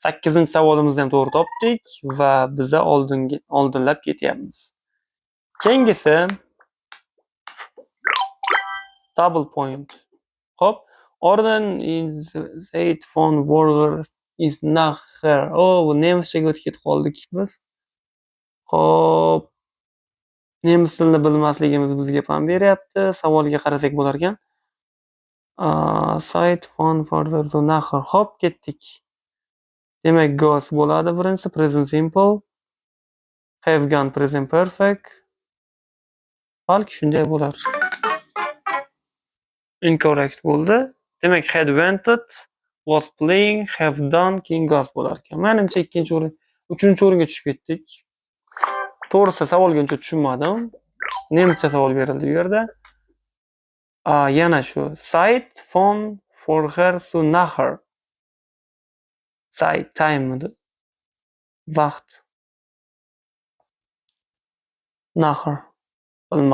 8-savolimizni ham to'g'ri topdik va biza oldinga oldinlab ketyapmiz. Keyingisi double point. Xo'p, Orden in Zeit von vorher ist nachher. O, bu nemischaga o'tib ketib qoldik biz. Xo'p. Nemis tilini bilmasligimiz bizga pand beryapti. Savolga qarasak bo'lar ekan. Zeit von vorher zu nachher. Xo'p, ketdik. Demak, goes bo'ladi birinchisi present simple. Have gone present perfect. Balki shunday bo'lar. Incorrect bo'ldi. Demak, had wanted, was playing, have done, keyin goes bo'lar ekan. Menimcha ikkinchi o'rin, uchinchi o'ringa tushib ketdik. To'g'risi savolga uncha tushunmadim. Nemischa savol berildi bu yerda. Yana shu Zeit von vorher zu nachher. Zeit, time. Vaqt. Nachher. Bilmadim.